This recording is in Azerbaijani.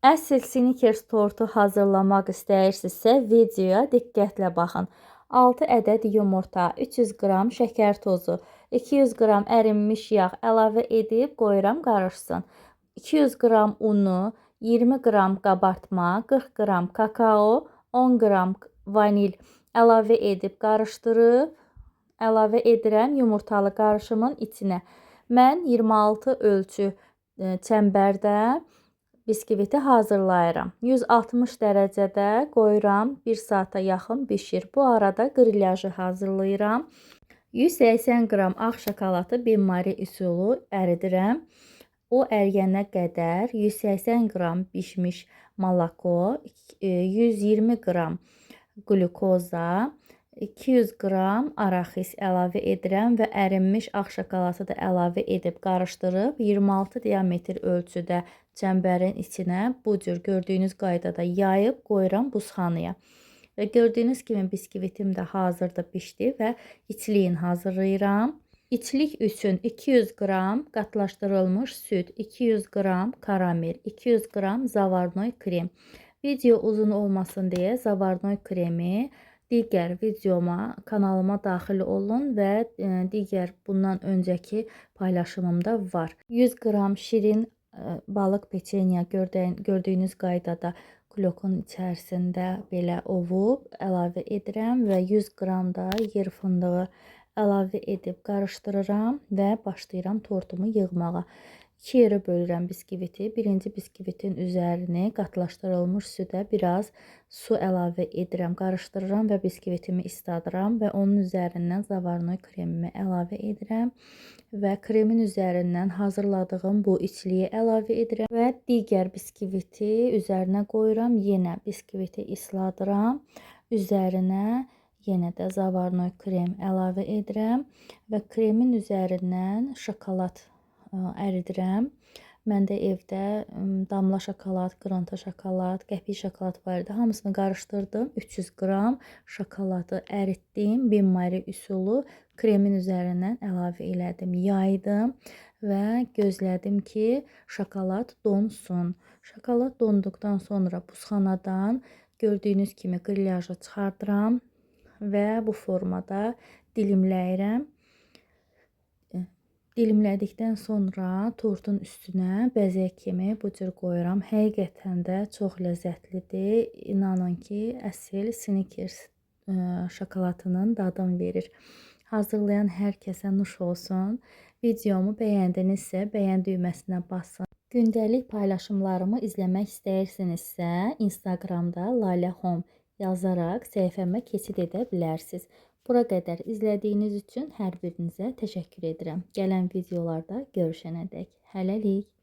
Əsl Snickers tortu hazırlamaq istəyirsinizsə, videoya diqqətlə baxın. 6 ədəd yumurta, 300 qram şəkər tozu, 200 qram ərinmiş yağ əlavə edib qoyuram qarışsın. 200 qram unu, 20 qram qabartma, 40 qram kakao, 10 qram vanil əlavə edib qarışdırıb əlavə edirəm yumurtalı qarışımın içinə. Mən 26 ölçü çəmbərdə biskviti hazırlayıram. 160 dərəcədə qoyuram, 1 saata yaxın bişir. Bu arada grilyajı hazırlayıram. 180 qram ağ şokoladı benmari üsulu əridirəm. O əriyənə qədər 180 qram bişmiş malako, 120 qram qlükoza, 200 qram araxis əlavə edirəm və ərinmiş ağ şokoladı da əlavə edib qarışdırıb 26 diametr ölçüdə çəmbərin içinə bu cür gördüyünüz qaydada yayıb qoyuram buzxanaya. Və gördüyünüz kimi biskvitim də hazırda bişdi və içliyin hazırlayıram. İçlik üçün 200 qram qatlaşdırılmış süd, 200 qram karamel, 200 qram zavarnoy krem. Video uzun olmasın deyə zavarnoy kremi digər videoma, kanalıma daxil olun və digər bundan öncəki paylaşımımda var. 100 qram şirin balıq peçenya gördüyünüz qaydada klokun içərisində belə ovub əlavə edirəm və 100 qram da yer fındığı əlavə edib qarışdırıram və başlayıram tortumu yığmağa. İki yerə bölürəm biskviti. Birinci biskvitin üzərini qatlaşdırılmış südə biraz su əlavə edirəm, qarışdırıram və biskvitimi isladıram və onun üzərindən zavarnoy kremimi əlavə edirəm və kremin üzərindən hazırladığım bu içliyi əlavə edirəm və digər biskviti üzərinə qoyuram. Yenə biskviti isladıram. Üzərinə yenə də zavarnoy krem əlavə edirəm və kremin üzərindən şokolad əridirəm. Məndə evdə damla şokolad, qırıntı şokolad, qəpik şokolad var idi. Hamısını qarışdırdım. 300 qram şokoladı əritdim. Benmari üsulu kremin üzərindən əlavə elədim. Yaydım və gözlədim ki, şokolad donsun. Şokolad donduqdan sonra buzxanadan gördüyünüz kimi grilyajı çıxardıram və bu formada dilimləyirəm. Dilimlədikdən sonra tortun üstünə bəzək kimi bu cür qoyuram. Həqiqətən də çox ləzzətlidir. İnanın ki, əsl Snickers şokoladının dadını verir. Hazırlayan hər kəsə nuş olsun. Videomu bəyəndinizsə, bəyən düyməsinə basın. Gündəlik paylaşımlarımı izləmək istəyirsinizsə, Instagramda Lalə Home yazaraq səhifəmə keçid edə bilərsiniz. Bura qədər izlədiyiniz üçün hər birinizə təşəkkür edirəm. Gələn videolarda görüşənədək. Hələlik.